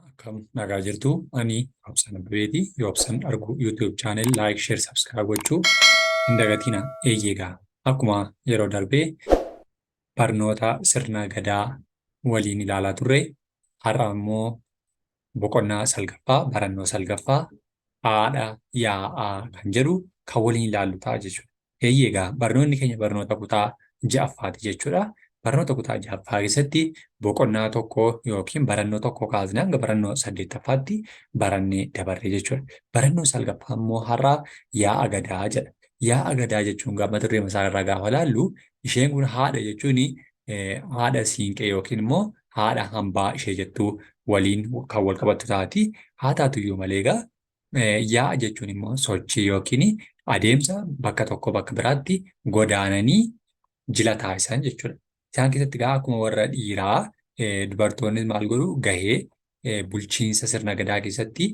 Akkam nagaa jirtu? Ani Roobsan Abbebeeti. Roobsan Arguu YouTube channel like, share, subscribe gochuu hin dagatina. Eeyyee, akkuma yeroo darbee barnoota sirna gadaa waliin ilaalaa turre, har'a immoo boqonnaa salgaffaa, barannoo salgaffaa, haadha yaa'aa kan jedhu kan waliin ilaallu ta'a jechuudha. Eeyyee egaa, barnoonni keenya barnoota kutaa ja'affaati jechuudha. Barnoota kutaa ja'affaa keessatti boqonnaa tokko yookiin barannoo tokko kaasnee hanga barannoo saddeettaffaatti barannee dabarre jechuudha. Barannoo salgaffaa immoo har'a yaa'a gadaa jedha. Yaa'a gadaa jechuun mata duree isaa irraa gaafa laallu, isheen kun haadha jechuun haadha siinqee yookiin immoo haadha hambaa ishee jettuu waliin kan wal qabattu taati. Haa taatuyyuu malee egaa, yaa'a jechuun immoo sochii yookiin adeemsa bakka tokko bakka biraatti godaananii jila taasisan jechuudha. Isaan keessatti egaa akkuma warra dhiiraa dubartoonnis maal godhu? Gahee bulchiinsa sirna gadaa keessatti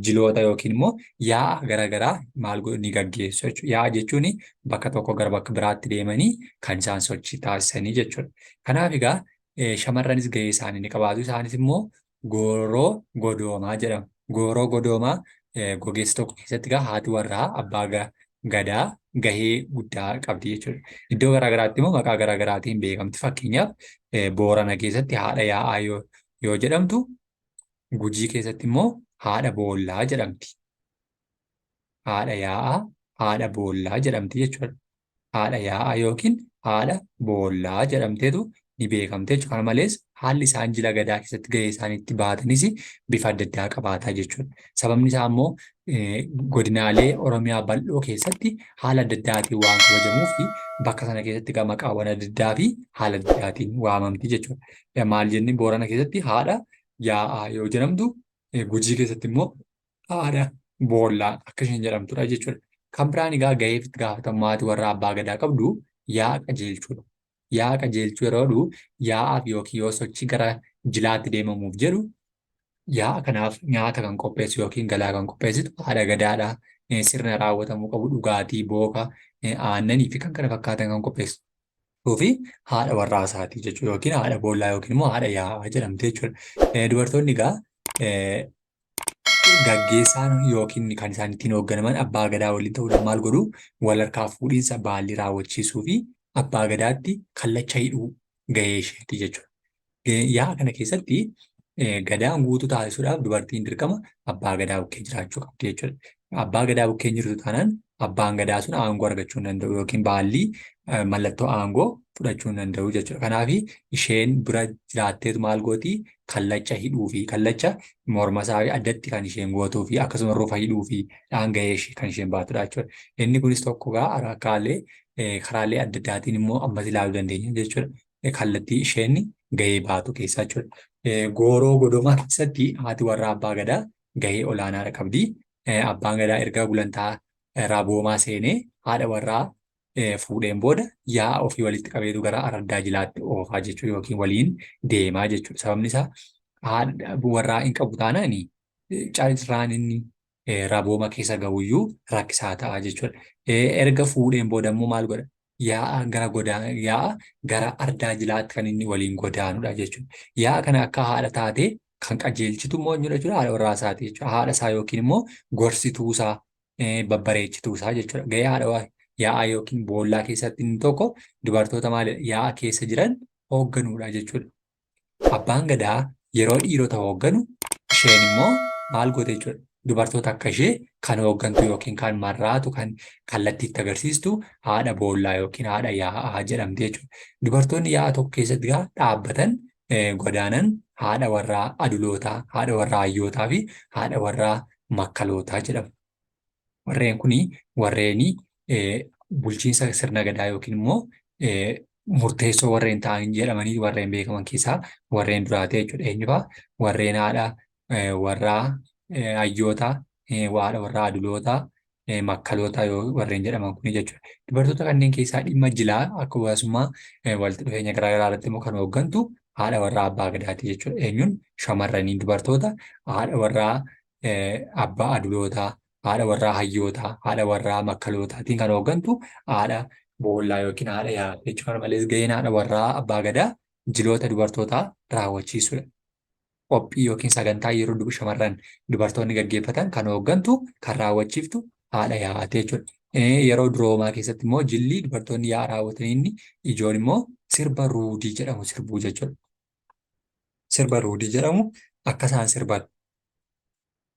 jiloota yookiin immoo yaa'a garaagaraa maal godhu? Ni gaggeessu jechuudha. Yaa'a jechuun bakka tokko gara bakka biraatti deemanii kan isaan sochii taasisanii jechuudha. Kanaaf egaa shamarranis gahee isaanii ni qabaatu. Isaanis immoo gooroo godoomaa jedhamu. Gooroo godoomaa gogeessa tokko keessatti egaa haati warraa abbaa gadaa gahee guddaa qabdi jechuudha. Iddoo garaagaraatti immoo maqaa garaagaraatiin beekamti. Fakkeenyaaf, Boorana keessatti haadha yaa'aa yoo jedhamtu, Gujii keessatti immoo haadha boollaa jedhamti. Haadha yaa'aa, haadha boollaa jedhamti jechuudha. Haadha yaa'aa yookiin haadha boollaa jedhamteetu ni beekamte jechuudha. Kana malees haalli isaan jila gadaa keessatti gahee isaanii itti bahatanis bifa adda addaa qabaataa jechuudha. Sababni isaa immoo godinaalee Oromiyaa bal'oo keessatti haala adda addaatiin waan kabajamuu fi bakka sana keessatti maqaawwan adda addaa fi haala adda addaatiin waamamti jechuudha. Maal jenni? Boorana keessatti haadha yaa'aa yoo jedhamtu, Gujii keessatti immoo haadha boollaa akka isheen jedhamtudha jechuudha. Kan biraan egaa gahee itti gaafatamummaa haati warraa abbaa gadaa qabdu yaa'a qajeelchuudha. Yaa'a qajeelchuu yeroo jedhu, yaa'aaf yookiin yoo sochii gara jilaatti deemamuuf jedhu yaa'a kanaaf nyaata kan qopheessu yookiin galaa kan qopheessitu haadha gadaadha. Sirna raawwatamuu qabu, dhugaatii, booka, aannanii fi kan kana fakkaatan kan qopheessu fi haadha warraa isaatii jechuudha, yookiin haadha boollaa yookiin immoo haadha yaa'aa jedhamte jechuudha. Dubartoonni egaa gaggeessaan yookiin kan isaan ittiin hoogganaman abbaa gadaa waliin ta'uudhaan maal godhu? Wal harkaa fuudhiinsa baallii raawwachiisuu fi abbaa gadaatti kallacha hidhuu gahee isheeti jechuudha. Yaa'a kana keessatti gadaan guutuu taasisuudhaaf dubartiin dirqama abbaa gadaa bukkee jiraachuu qabdi jechuudha. Abbaa gadaa bukkee hin jirtu taanaan abbaan gadaa sun aangoo argachuu hin danda'u yookiin baallii mallattoo aangoo fudhachuu hin danda'u jechuudha. Kanaaf isheen bira jiraatteetu maal gooti? Kallacha hidhuu fi kallacha morma isaa addatti kan isheen gootuu fi akkasuma rufa hidhuu fi dhaan gahee ishee kan isheen baatudha jechuudha. Inni kunis tokko gaa rakkaalee karaalee adda addaatiin immoo ammas ilaaluu dandeenya jechuudha. Kallattii isheen gahee baatu keessaa jechuudha. Gooroo godoomaa keessatti haati warraa abbaa gadaa gahee olaanaadha qabdi. Abbaan gadaa erga gulantaa raboomaa seenee haadha warraa fuudheen booda yaa'a ofii walitti qabeetu gara araddaa jilaatti oofaa jechuudha yookiin waliin deemaa jechuudha. Sababni isaa haadha warraa hin qabu taanaan carraan inni rabooma keessa ga'uyyuu rakkisaa ta'a jechuudha. Erga fuudheen booda immoo maal godha? Yaa'a gara godaa yaa'a gara ardaa jilaatti kan inni waliin godaanudha jechuudha. Yaa'a kana akka haadha taatee kan qajeelchitu immoo eenyudha jechuudha? Haadha warraa isaati jechuudha. Haadha isaa yookiin immoo gorsituu isaa, babbareechituu isaa jechuudha. Gahee haadha yaa'aa yookiin boollaa keessatti inni tokko dubartoota maalidha? Yaa'a keessa jiran hoogganuudha jechuudha. Abbaan gadaa yeroo dhiirota hoogganu isheen immoo maal goote jechuudha? Dubartoota akka ishee kan hooggantu yookiin kan marraatu, kan kallattiitti agarsiistu haadha boollaa yookiin haadha yaa'aa jedhamti jechuudha. Dubartoonni yaa'a tokko keessatti gaa dhaabbatan godaanan haadha warraa adulootaa, haadha warraa hayyootaa fi haadha warraa makkalootaa jedhamu. Warreen kuni warreen bulchiinsa sirna gadaa yookiin immoo murteessoo warreen ta'an jedhamanii warreen beekaman keessaa warreen duraatee jechuudha. Eenyu fa'a? Warreen haadha warraa hayyootaa, haadha warraa adulootaa, makkalootaa yoo warreen jedhaman kuni jechuudha. Dubartoota kanneen keessaa dhimma jilaa akka hawaasummaa walitti dhufeenya garaagaraa irratti immoo kan hooggantu haadha warraa abbaa gadaati jechuudha. Eenyuun? Shamarranii dubartoota haadha warraa abbaa adulootaa, haadha warraa hayyootaa, haadha warraa makkalootaatiin kan hooggantu haadha boollaa yookiin haadha yaa'aa jechuudha. Kana malees gaheen haadha warraa abbaa gadaa jiloota dubartootaa raawwachiisuudha. Qophii yookiin sagantaa yeroo shamarran dubartoonni gaggeeffatan kan hooggantu, kan raawwachiiftu haadha yaa'aati jechuudha. Yeroo duroomaa keessatti immoo jilli dubartoonni yaa'a raawwatan inni ijoon immoo sirba ruudii jedhamu sirbuu jechuudha. Sirba ruudii jedhamu akka isaan sirban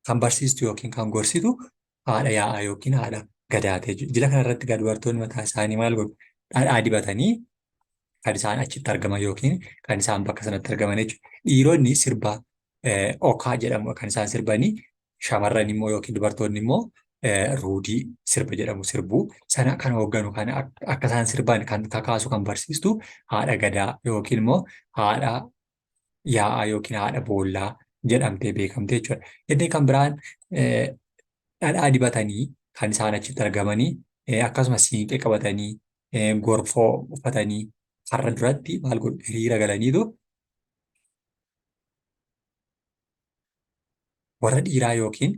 kan barsiistu yookiin kan gorsitu haadha yaa'aa yookiin haadha gadaati jechuudha. Jila kanarratti egaa dubartoonni mataa isaanii maal godhu? Dhadhaa dibatanii kan isaan achitti argaman yookiin kan isaan bakka sanatti argaman jechuudha. Dhiironni sirba okaa jedhamu kan isaan sirbanii, shamarran immoo yookiin dubartoonni immoo ruudii sirba jedhamu sirbuu. Sana kan hoogganu, kan akka isaan sirban kan kakaasu, kan barsiistu haadha gadaa yookiin immoo haadha yaa'aa yookiin haadha boollaa jedhamtee beekamte jechuudha. Inni kan biraan dhadhaa dibatanii kan isaan achitti argamanii, akkasumas siinqee qabatanii, gorfoo uffatanii karra duratti maal godhu? Hiriira galaniitu warra dhiiraa yookiin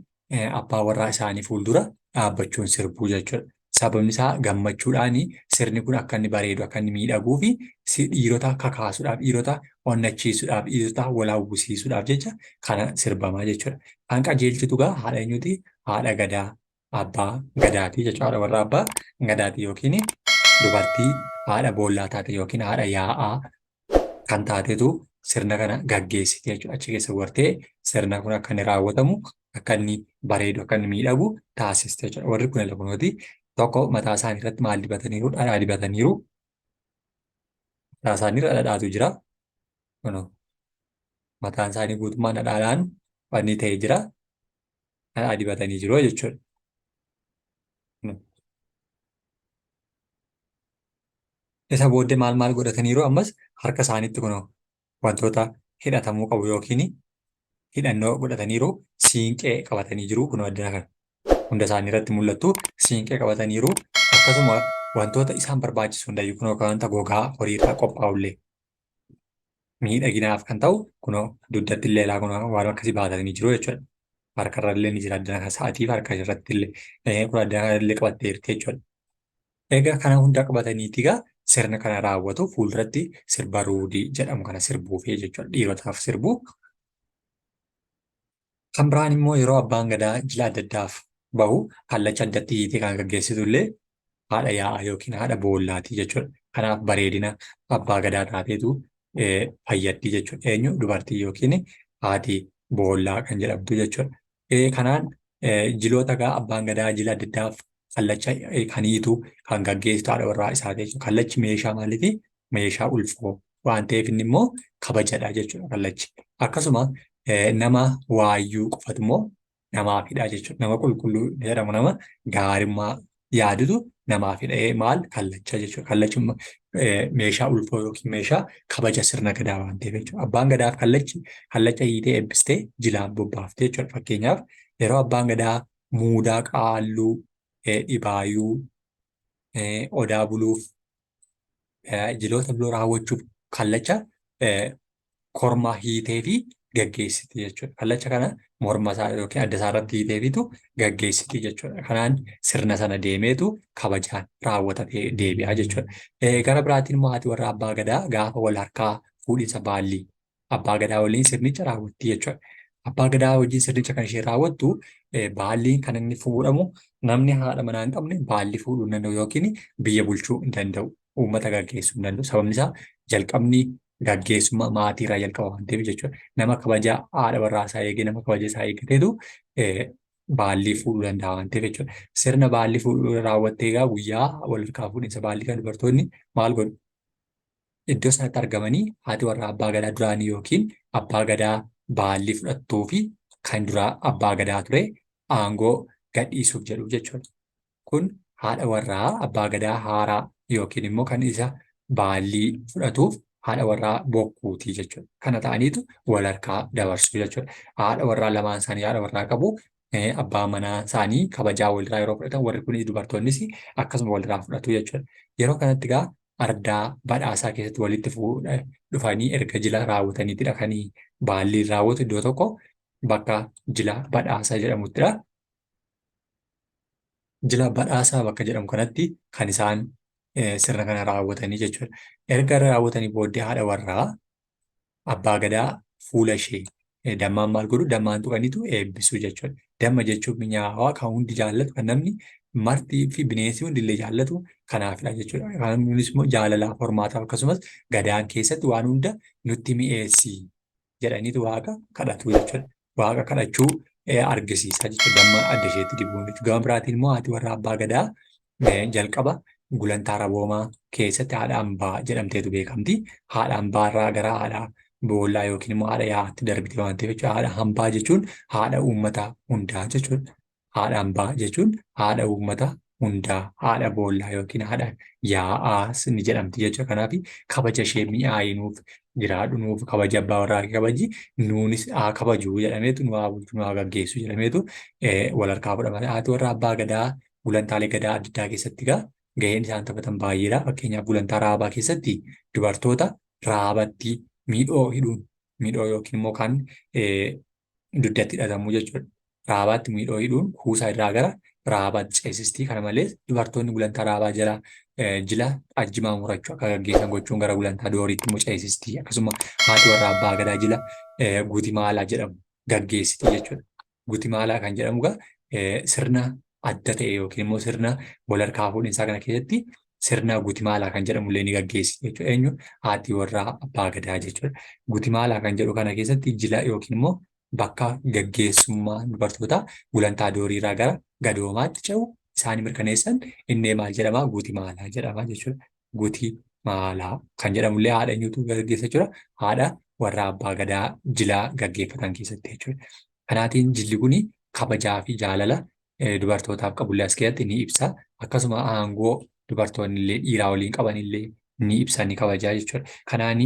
abbaa warraa isaanii fuuldura dhaabbachuun sirbuu jechuudha. Sababni isaa gammachuudhaan sirni kun akka inni bareedu, akka inni miidhaguu fi dhiirota kakaasuudhaaf, dhiirota onnachiisuudhaaf, dhiirota wal hawwisiisuudhaaf jecha kana sirbamaa jechuudha. Kan qajeelchitu gaa haadha eenyuti? Haadha gadaa, abbaa gadaati jechuudha. Haadha warra abbaa gadaati yookiin dubartii haadha boollaa taate yookiin haadha yaa'aa kan taatetu sirna kana gaggeessiti jechuudha. Achi keessa gortee sirna kun akka inni raawwatamu, akka inni bareedu, akka inni miidhagu taasiste jechuudha. Warri kun kunooti tokko mataa isaanii irratti maal dibataniiru? Dhadhaa dibataniiru. Mataa isaanii irra dhadhaatu jira. Kunoo mataan isaanii guutummaan dhadhaadhaan wanni ta'ee jira. Dhadhaa dibatanii jiru jechuudha. Isa booddee maal maal godhataniiru? Ammas harka isaaniitti kunoo wantoota hidhatamuu qabu yookiin hidhannoo godhataniiru. Siinqee qabatanii jiru, kunoo addana kana hunda isaanii irratti mul'attu siinqee qabataniiru. Akkasuma wantoota isaan barbaachisu hundayyuu, kunoo wanta gogaa horii irraa qophaa'ullee miidhaginaaf kan ta'u kunoo dugdatti illee laa kunoo waan akkasii baatanii jiru jechuudha. Harkarra illee ni jira addana kana, sa'aatiif harka irratti illee kun addana kana illee qabatteerti jechuudha. Egaa kana hunda qabataniiti egaa sirna kana raawwatu, fuulduratti sirba ruudii jedhamu kana sirbuufi jechuudha. Dhiirotaaf sirbuu. Kan biraan immoo yeroo abbaan gadaa jila adda addaaf bahu kallacha addatti hiitee kan gaggeessitu illee haadha yaa'aa yookiin haadha boollaatii jechuudha. Kanaaf bareedina abbaa gadaa taateetu fayyaddi jechuudha. Eenyu? Dubartii yookiin haati boollaa kan jedhamtu jechuudha. Kanaan jiloota egaa abbaan gadaa jila adda addaaf kallacha kan hiitu, kan gaggeessitu haadha warraa isaati jechuudha. Kallachi meeshaa maaliiti? Meeshaa ulfoo waan ta'eef inni immoo kabajadha jechuudha kallachi. Akkasuma nama waayyuu qofatu immoo namaafidha jechuudha. Nama qulqulluu jedhamu, nama gaarummaa yaadutu namaafidha. Maal? Kallacha jechuudha. Kallachi meeshaa ulfoo yookiin meeshaa kabaja sirna gadaa waan ta'eef jechuudha. Abbaan gadaaf kallachi kallacha hiitee eebbistee jilaan bobbaaftee jechuudha. Fakkeenyaaf yeroo abbaan gadaa muudaa qaalluu, dhibaayuu, odaa buluuf, jiloota biroo raawwachuuf kallacha kormaa hiitee fi gaggeessiti jechuudha. Kallacha kana morma isaa yookiin adda isaa irratti hiiteefitu gaggeessiti jechuudha. Kanaan sirna sana deemeetu kabajaan raawwatatee deebi'a jechuudha. Gara biraatiin immoo haati warra abbaa gadaa gaafa wal harkaa fuudhinsa baallii abbaa gadaa waliin sirnicha raawwatti jechuudha. Abbaa gadaa wajjin sirnicha kan isheen raawwattu, baalliin kan inni fuudhamu, namni haadha manaa hin qabne baalli fuudhuu hin danda'u yookiin biyya bulchuu hin danda'u. Uummata gaggeessuu hin danda'u. Sababni isaa jalqabni gaggeessummaa maatii irraa jalqaba waan ta'eef jechuudha. Nama kabaja haadha warraa isaa eegee, nama kabaja isaa eeggateetu baallii fuudhuu danda'a waan ta'eef jechuudha. Sirna baallii fuudhuu raawwattee egaa guyyaa wal harkaa fuudhinsa baallii kan dubartoonni maal godhu? Iddoo sanatti argamanii haati warraa abbaa gadaa duraanii yookiin abbaa gadaa baallii fudhattuu fi kan duraa abbaa gadaa ture aangoo gadhiisuuf jedhu jechuudha. Kun haadha warraa abbaa gadaa haaraa yookiin immoo kan isa baallii fudhatuuf haadha warraa bokkuutii jechuudha. Kana ta'aniitu wal harkaa dabarsu jechuudha. Haadha warraa lamaan isaanii haadha warraa qabu. Abbaa manaa isaanii kabajaa walirraa yeroo fudhatan, warri kunis dubartoonnis akkasuma walirraa fudhatu jechuudha. Yeroo kanatti egaa ardaa badhaasaa keessatti walitti dhufanii erga jila raawwataniitidha kan baalliin raawwatu, iddoo tokko bakka jila badhaasaa jedhamuttidha. Jila badhaasaa bakka jedhamu kanatti kan isaan sirna kana raawwatanii jechuudha. Erga raawwatanii booddee haadha warraa abbaa gadaa fuula ishee Dammaan maal godhu? Dammaan tuqaniitu eebbisu jechuudha. Damma jechuun mi'aawaa kan hundi jaallatu, kan namni martii fi bineensi hundillee jaallatu kanaafidha jechuudha. Kunis immoo jaalalaaf hormaataaf akkasumas gadaan keessatti waan hunda nutti mi'eessi jedhaniitu waaqa kadhatu jechuudha. Waaqa kadhachuu argisiisa jechuudha. Damma adda isheetti dibuun jechuudha. Gama biraatiin immoo haati warra abbaa gadaa jalqaba gulantaa raboomaa keessatti haadha hambaa jedhamteetu beekamti. Haadha hambaarraa gara haadha boollaa yookiin immoo haadha yaa'aatti darbite waan ta'eef jechuudha. Haadha hambaa jechuun haadha uummata hundaa jechuudha. Haadha hambaa jechuun haadha uummata hundaa, haadha boollaa yookiin haadha yaa'aas ni jedhamti jechuudha. Kanaaf kabaja ishee mi'aayi nuuf jiraadhu, nuuf kabaja abbaa warraa kee kabaji, nuunis haa kabaju jedhameetu, nu haa bulchu, nu haa gaggeessu jedhameetu wal harkaa fudhama. Haati warra abbaa gadaa gulantaalee gadaa adda addaa keessatti egaa gaheen isaan taphatan baay'eedha. Fakkeenyaaf gulantaa raabaa keessatti dubartoota raabatti miidhoo hidhuun, miidhoo yookiin immoo kan dugdatti hidhatamu jechuudha. Raabaatti miidhoo hidhuun kuusaa irraa gara raabaatti ceesisti. Kana malees dubartoonni gulantaa raabaa jala jila ajjimaa murachuu akka gaggeessan gochuun gara gulantaa dooriitti immoo ceesisti. Akkasuma haati warra abbaa gadaa jila guutimaalaa jedhamu gaggeessiti jechuudha. Guutimaalaa kan jedhamu egaa sirna adda ta'e yookiin immoo sirna wal harkaa fuudhinsaa kana keessatti sirna guutimaalaa kan jedhamu illee ni gaggeessiti jechuudha. Eenyu? Haati warraa abbaa gadaa jechuudha. Guutimaalaa kan jedhu kana keessatti jila yookiin immoo bakka gaggeessummaa dubartootaa gulantaa dooriirraa gara gadoomaatti ce'u isaanii mirkaneessan inni maal jedhama? Guutimaalaa jedhama jechuudha. Guutimaalaa kan jedhamullee haadha eenyutu gaggeessa jechuudha? Haadha warra abbaa gadaa jilaa gaggeeffatan keessatti jechuudha. Kanaatiin jilli kun kabajaa fi jaalala dubartootaaf qabullee as keessatti ni ibsa. Akkasuma aangoo dubartoonni illee dhiiraa waliin qaban illee ni ibsa, ni kabajaa jechuudha. Kanaani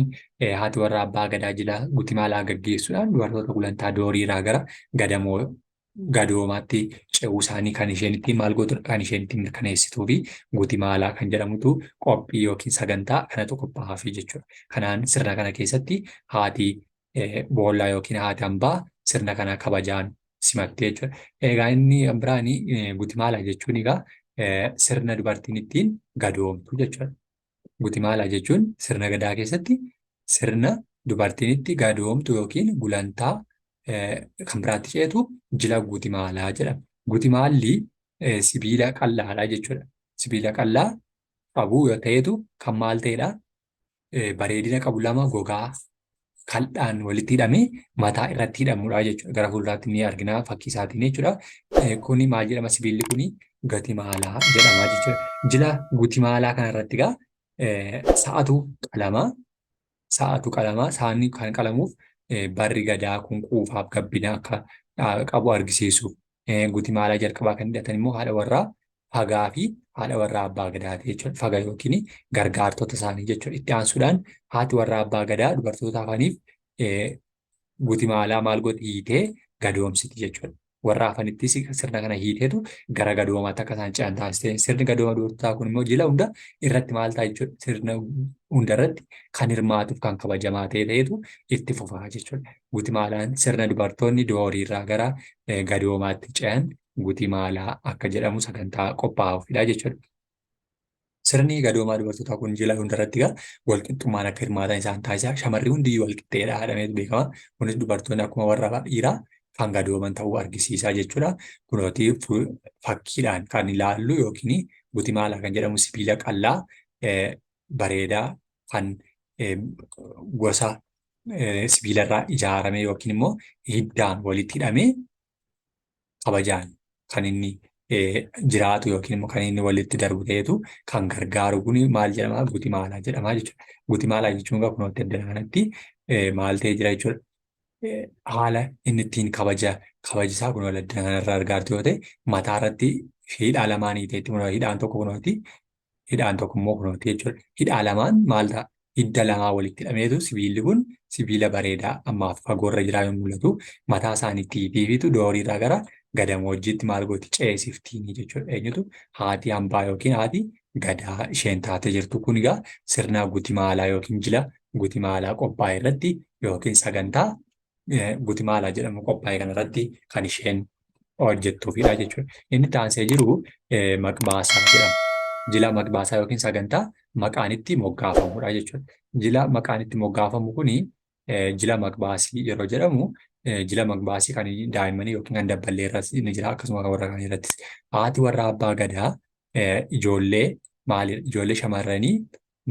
haati warra abbaa gadaa jila gutimaalaa gaggeessuudhaan dubartoota gulantaa dooriirraa gara gadamoo gadoomaatti ce'uu isaanii kan isheen ittiin maal gootudha, kan isheen ittiin mirkaneessituu fi gutimaalaa kan jedhamutu qophii yookiin sagantaa kanatu qophaa'aafii jechuudha. Kanaan sirna kana keessatti haati boollaa yookiin haati hambaa sirna kana kabajaan simattee jechuudha. Egaa inni biraan gutimaalaa jechuun egaa sirna dubartiin ittiin gadoomtu jechuudha. Gutimaalaa jechuun sirna gadaa keessatti sirna dubartiin itti gadoomtu yookiin gulantaa kan biraatti ceetu jila gutimaalaa jedhama. Gutimaalli sibiila qal'aadha jechuudha. Sibiila qal'aa qabu yoo ta'etu kan maal ta'edha? Bareedina qabu lama gogaa kal'aan walitti hidhamee mataa irratti hidhamudha jechuudha. Gara fuulduraatti ni argina fakkii isaatiin jechuudha. Kuni maal jedhama? Sibiilli kuni gatimaalaa jedhama jechuudha. Jila gutimaalaa kanarratti egaa sa'atu qalama. Sa'atu qalama. Sa'anni kan qalamuuf barri gadaa kun quufaaf gabbina akka qabu argisiisuuf. Gutimaalaa jalqabaa kan hidhatan immoo haadha warraa fagaa fi haadha warraa abbaa gadaati jechuudha. Faga yookiin gargaartota isaanii jechuudha. Itti aansuudhaan haati warraa abbaa gadaa dubartoota hafaniif gutimaalaa maal gooti hiitee gadoomsiti jechuudha. Warra hafanittis sirna kana hiiteetu gara gadoomaatti akka isaan ce'an taasiste. Sirni gadooma dubartootaa kun immoo jila hunda irratti maal ta'a jechuudha. Sirna hunda irratti kan hirmaatuuf kan kabajamaa ta'e ta'etu itti fufaa jechuudha. Gutimaalaan sirna dubartoonni dooriirraa gara gadoomaatti ce'an gutimaalaa akka jedhamu sagantaa qophaa'uufidha jechuudha. Sirni gadoomaa dubartootaa kun jila hundarratti egaa walqixxummaan akka hirmaatan isaan taasisa. Shamarri hundiyyuu walqixxeedha jedhameetu beekama. Kunis dubartoonni akkuma warra dhiiraa kan gadooman ta'uu argisiisa jechuudha. Kunooti fakkiidhaan kan ilaallu yookiin gutimaalaa kan jedhamu sibiila qal'aa bareedaa kan gosa sibiilarraa ijaarame yookiin immoo hiddaan walitti hidhamee kabajaan kan inni jiraatu yookiin immoo kan inni walitti darbu ta'etu kan gargaaru kun maal jedhama? Gutimaalaa jedhama jechuudha. Gutimaalaa jechuun egaa kunootti addana kanatti maal ta'ee jira jechuudha. Haala inni ittiin kabaja kabajisaa kun addana kanarraa argaartu yoo ta'e mataa irratti hidhaa lamaan hiiteetti hidhaan tokko kunooti hidhaan tokko immoo kunooti jechuudha. Hidhaa lamaan maal ta'a? Hidda lamaa walitti hidhameetu sibiilli kun sibiila bareedaa ammaaf fagoorra jiraa yoo mul'atu mataa isaaniitti hiitiifitu dooriirraa gara gadamoojjiitti maal gooti ceesiftiini jechuudha. Eenyutu haati hambaa yookiin haati gadaa isheen taatee jirtu kun egaa sirna gutimaalaa yookiin jila gutimaalaa qophaa'e irratti yookiin sagantaa gutimaalaa jedhamu qophaa'e kanarratti kan isheen hojjettuufidha jechuudha. Inni itti aansee jiru maqbaasaa jedhama. Jila maqbaasaa yookiin sagantaa maqaan itti moggaafamudha jechuudha. Jila maqaan itti moggaafamu kuni jila maqbaasii yeroo jedhamu Jila maqbaasii kan daa'immanii yookiin kan dabballee irras ni jira akkasuma kan warra kaanii irrattis. Haati warra abbaa gadaa ijoollee maali ijoollee shamarranii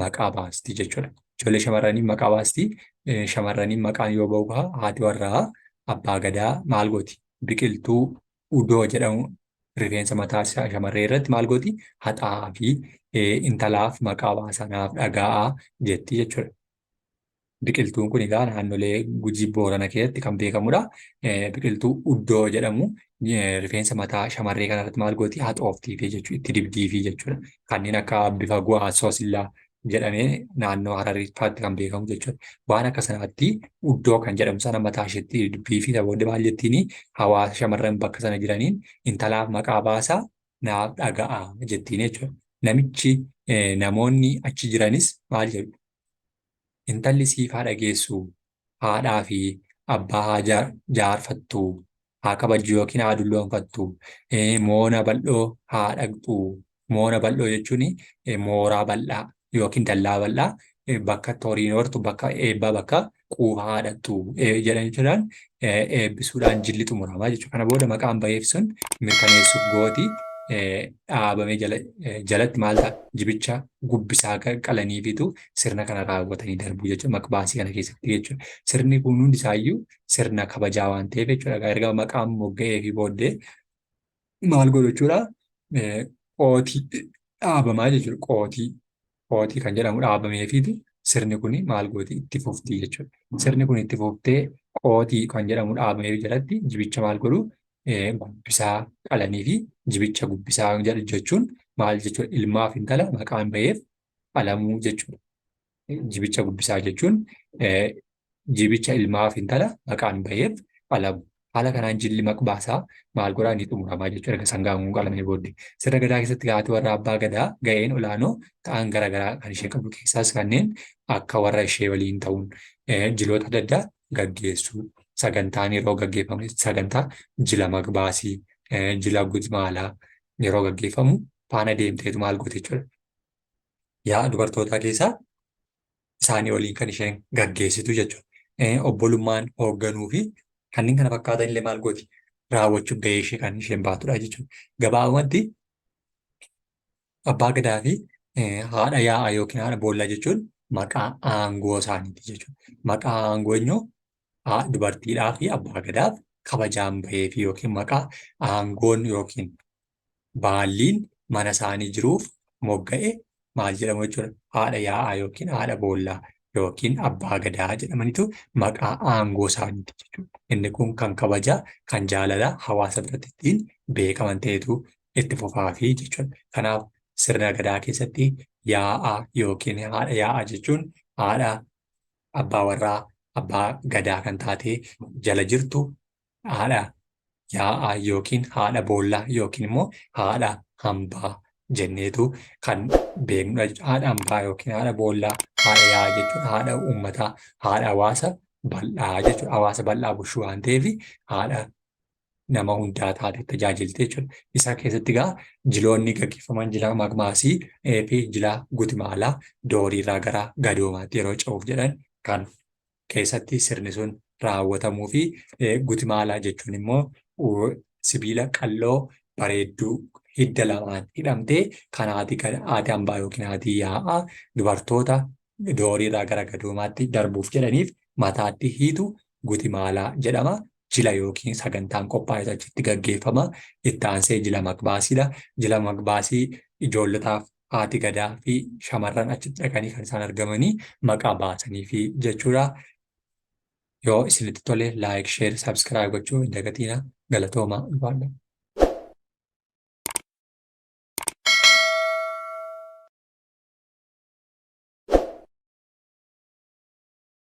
maqaa baasti jechuudha. Ijoollee shamarranii maqaa baasti. Shamarranii maqaan yoo ba'u haati warraa abbaa gadaa maal gooti? Biqiltuu udoo jedhamu rifeensa mataa shamarree irratti maal gooti? Haxaa'aa fi intalaaf maqaa baasa naaf dhaga'aa jetti jechuudha. Biqiltuun kun egaa naannolee Gujii Boorana keessatti kan beekamudha. Biqiltuu uddoo jedhamu rifeensa mataa shamarree kanarratti maal gooti? Haxooftiifi jechuudha. Itti dibdiifi jechuudha. Kanneen akka bifa gu'aa soosillaa jedhamee naannoo Harariifaatti kan beekamu jechuudha. Waan akka sanaatti uddoo kan jedhamu sana mataa isheetti dibdiifi isa booddee maal jettiini hawaasa shamarran bakka sana jiraniin intalaaf maqaa baasaa naaf dhaga'a jettiin jechuudha. Namichi namoonni achi jiranis maal jedhu? Intalli siif haa dhageessu, haadhaa fi abbaa haa jaarfattu, haa kabajju yookiin haa dulloomfattu, moona bal'oo haa dhaqxu. Moona bal'oo jechuun mooraa bal'aa yookiin dallaa bal'aa bakka itti horiin hortu, bakka eebbaa, bakka quufaa haa dhaqxu jedhan jechuudhaan eebbisuudhaan jilli xumurama jechuudha. Kana booda maqaan baheef sun mirkaneessuuf gooti dhaabamee jalatti maal ta'a? Jibicha gubbisaa qalaniifitu sirna kana raawwatanii darbuu jechuudha maqbaasii kana keessatti jechuudha. Sirni kun hundi isaayyuu sirna kabajaa waan ta'eef jechuudha. Erga maqaan mogga'ee fi booddee maal godhu jechuudha? Qootii dhaabamaa jechuudha. Qootii qootii kan jedhamu dhaabameefiitu sirni kun maal gooti itti fufti jechuudha. Sirni kun itti fuftee qootii kan jedhamu dhaabameef jalatti jibicha maal godhu gubbisaa qalanii fi jibicha gubbisaa jedhu jechuun maal jechuudha ilmaaf intala maqaan ba'eef qalamuu jechuudha. Jibicha gubbisaa jechuun jibicha ilmaaf intala maqaan ba'eef qalamu. Haala kanaan jilli maqbaasaa maal godhaa ni xumuramaa jechuudha erga sangaan kun qalamee booddee. Sirna gadaa keessatti haati warra abbaa gadaa ga'een olaanoo ta'an garaagaraa kan ishee qabdu keessaas kanneen akka warra ishee waliin ta'uun jiloota adda addaa gaggeessuu sagantaan yeroo gaggeeffamu sagantaa jila maqbaasii jila gutmaalaa yeroo gaggeeffamu faana deemteetu maal goote jechuudha. Yaa dubartootaa keessaa isaanii waliin kan isheen gaggeessitu jechuudha. Obbolummaan hoogganuu fi kanneen kana fakkaatan illee maal gooti raawwachuuf gahee ishee kan isheen baatudha jechuudha. Gabaabumatti abbaa gadaa fi haadha yaa'aa yookiin haadha boollaa jechuun maqaa aangoo isaaniiti jechuudha. Maqaa aangoo eenyu dubartiidhaa fi abbaa gadaaf kabajaan bahee fi yookiin maqaa aangoon yookiin baalliin mana isaanii jiruuf mogga'e maal jedhamu jechuudha. Haadha yaa'aa yookiin haadha boollaa yookiin abbaa gadaa jedhamanitu maqaa aangoo isaaniiti jechuudha. Inni kun kan kabajaa, kan jaalalaa hawaasa biratti ittiin beekaman ta'etu itti fufaafi jechuudha. Kanaaf sirna gadaa keessatti yaa'aa yookiin haadha yaa'aa jechuun haadha abbaa warraa abbaa gadaa kan taate jala jirtu haadha yaa'aa yookiin haadha boollaa yookiin immoo haadha hambaa jenneetu kan beeknudha jechuudha. Haadha hambaa yookiin haadha boollaa, haadha yaa'aa jechuudha. Haadha uummataa, haadha hawaasa bal'aa jechuudha. Hawaasa bal'aa bulchuu waan ta'eef haadha nama hundaa taate tajaajilti jechuudha. Isa keessatti egaa jiloonni gaggeeffaman jila maqmaasii fi jila gutimaalaa dooriirraa gara gadoomaatti yeroo ce'uuf jedhan kan keessatti sirni sun raawwatamuu fi gutimaalaa jechuun immoo sibiila qalloo bareedduu hidda lamaan hidhamtee kan haati haati hambaa yookiin haati yaa'aa dubartoota dooriirraa gara gadoomaatti darbuuf jedhaniif mataatti hiitu gutimaalaa jedhama. Jila yookiin sagantaan qophaa'e achitti gaggeeffama. Itti aansee jila maqbaasiidha. Jila maqbaasii ijoollotaaf haati gadaa fi shamarran achitti dhaqanii kan isaan argamanii maqaa baasanii fi jechuudha. Yoo isinitti tole like, share, subscribe gochuu hin dagatinaa. Galatoomaa ulfaadhaa.